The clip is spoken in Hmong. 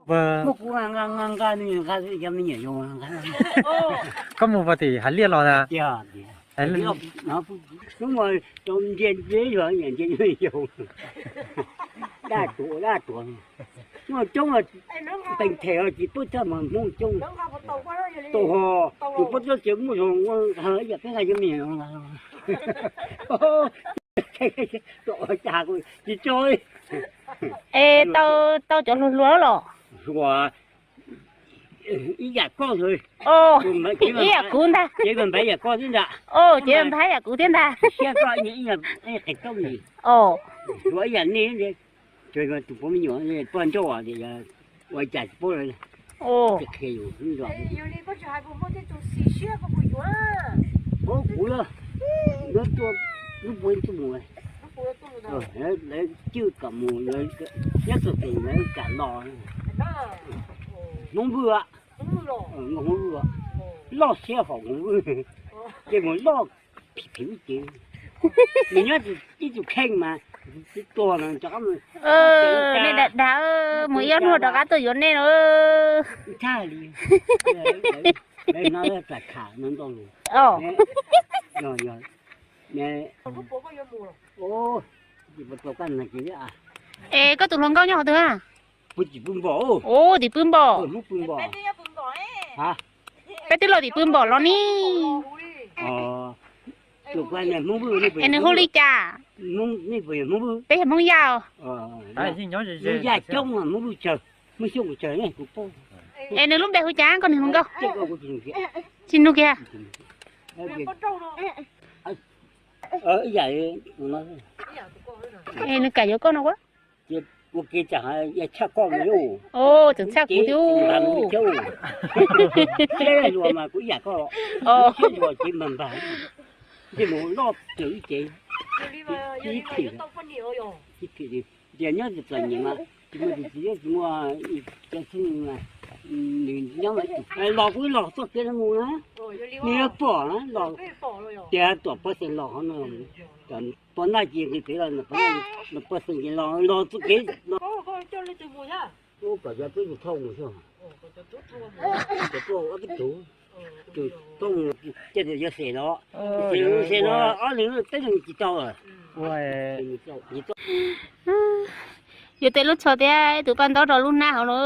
Muab kuv nqa nqa nqa nqa nqa cov me nyuam yaus nqa. Koj mus puag tim hav liaj los na? Tiag, tiag. Hnub no tau ntsia ntsia yog ntsia me nyuam yaus. Daj tuam daj tuam. Muaj coob, teem them tsis paub txog mas Hmoob coob. Tau ho, tsis paub txog ces muaj zoo, yam peb nqa cov me nyuam yaus nqa. Tsis tso. Es tau, tau cov hluas hluas los? Hluas ib yam koj, ib yam kuv ntag. Ces npab yam koj thiab ntag. Ces npab yam kuv thiab ntag. Siab koj ib qhov rooj ni. Hluas ib yam nej, tus puav me nyuam poj nrauj ua cas tsis paub lawm. Qhia yus. Paub kuv lawm, lawv tuaj lub puav tuaj mus, lawv cwj kom mus, nyob txog ces lawv kam los. Hmoob Vwj, Hmoob Vwj, loj siab hom Hmoob Vwj, ces mus loj phim phim ib ce. Nws nyob ib tug kheej mas tsis tuag mas rov qab mus. Nej dag dag mus ib ob hnub rov qab tuaj yuav nej no. Tshaj li, lawv no tham no ntau lus. Es koj tus hluas nkauj nyob qhov twg? Puag tim pw npom. Ub, tim pw npom. Peb twb los tim pw npom los ni. Es nws hu li cas? Peb yog Hmoob Yaj. Es nws lub npe hu cas koj niag hluas nkauj? Tsis nug kiag. Es nws kam yuav koj no ua. Ua ke txawm tshaj koj mus. Tseem tshaj kuv thiab. Siab luag mas kuv yam koj, siab luag ces npag npag, ntsej muag loj tiag ib ce, ib phim, ib phim li. Tias nyob txom nyem mas tsis muaj tsis txiv, tsis muaj cov xib hwb mas nws nyob los kuv los txoj kev no mus na, nws yuav pom na los, tias tuam pov xeem los qhov no, pov ntaj ces nqis pev los, pov xeem ces los, los txoj kev no. Kom cov tub thauj mus xwb, cov tub ob peb tug, tub thauj mus, coj tias yuav xes los, xes los ob leeg peb leeg tsis tau. Yuav tej lub tsho thiab tus paj ntaub rau lub hnab hauv no.